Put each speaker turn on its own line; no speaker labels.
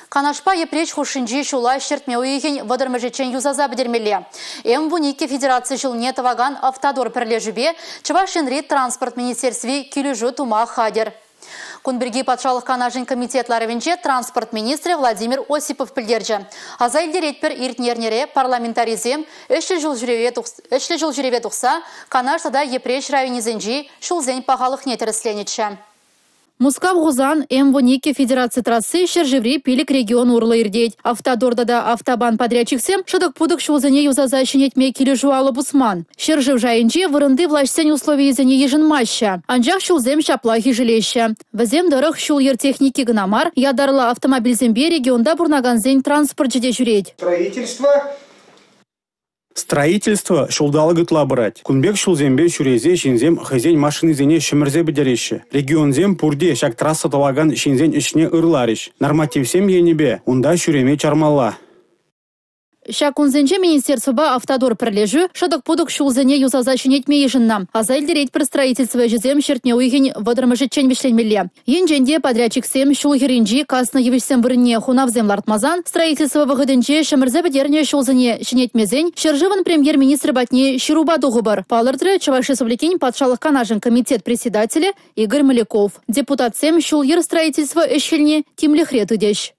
Канашпа Йӗпреҫ хушшинчи ҫула ҫӗртме уйӑхӗн 30-мӗшӗччен юсаса пӗтермелле. М12 федераци ҫулне тӑвакан «Автодор» пӗрлешӳпе Чӑваш Енри транспорт министерстви килӗшӳ тума хатӗр. Кун пирки Патшалӑх Канашӗн комитет ларӑвӗнче транспорт министрӗ Владимир Осипов пӗлтерчӗ. Аса илтеретпӗр, иртнӗ эрнере парламентарисем ӗҫлӗ ҫул ҫӳреве тухса Канаш тата Йӗпреҫ районӗсенчи ҫулсен пахалӑхне тӗрӗсленӗччӗ. Мускав-Хусан М12 федераци трасси ҫӗршыври 5 регион урлӑ иртет. Автодор тата автобан подрядчиксем шӑтӑк-путӑк ҫулсене юсаса ҫӗнетме килӗшӳ алӑ пусман. Ҫӗршыв шайӗнче вырӑнти влаҫсен условийӗсене йышӑнмаҫҫӗ. Анчах ҫулсем ҫаплах ишӗлеҫҫӗ. Вӗсем тӑрӑх ҫул-йӗр техники кӑна мар, ятарлӑ автомобильсемпе регионта пурӑнакансен транспорчӗ те ҫӳрет.
Строительство
Строительство ҫулталӑк ытла пырать. Кун пек ҫулсемпе ҫӳресе ҫынсем хӑйсен машинисене ҫӗмӗрсе пӗтереҫҫӗ. Регионсем пурте ҫак трасса тӑвакан ҫынсен ӗҫне ырларӗҫ. Нормативсем енӗпе унта ҫӳреме чармалла.
Ҫак кунсенче министерствӑпа «Автодор» пӗрлешӳ шӑтӑк-путӑк ҫулсене юсаса ҫӗнетме йышӑннӑ. Аса илтеретпӗр, строительство ӗҫӗсем ҫӗртме уйӑхӗн 30-мӗшӗччен вӗҫленмелле. Енчен те подрядчиксем ҫул хӗрринчи каснӑ йывӑҫсем вырӑнне хунавсем лартмасан, строительство вӑхӑтӗнче ҫӗмӗрсе пӗтернӗ ҫулсене ҫӗнетмесен ҫӗршывӑн премьер-министрӗ патне ҫырупа тухӑпӑр, палӑртрӗ Чӑваш Республикин Патшалӑх Канашӗн комитет председателӗ Игорь Моляков. Депутатсем ҫул-йӗр строительство ӗҫ-хӗлне тимлӗхре тытӗҫ.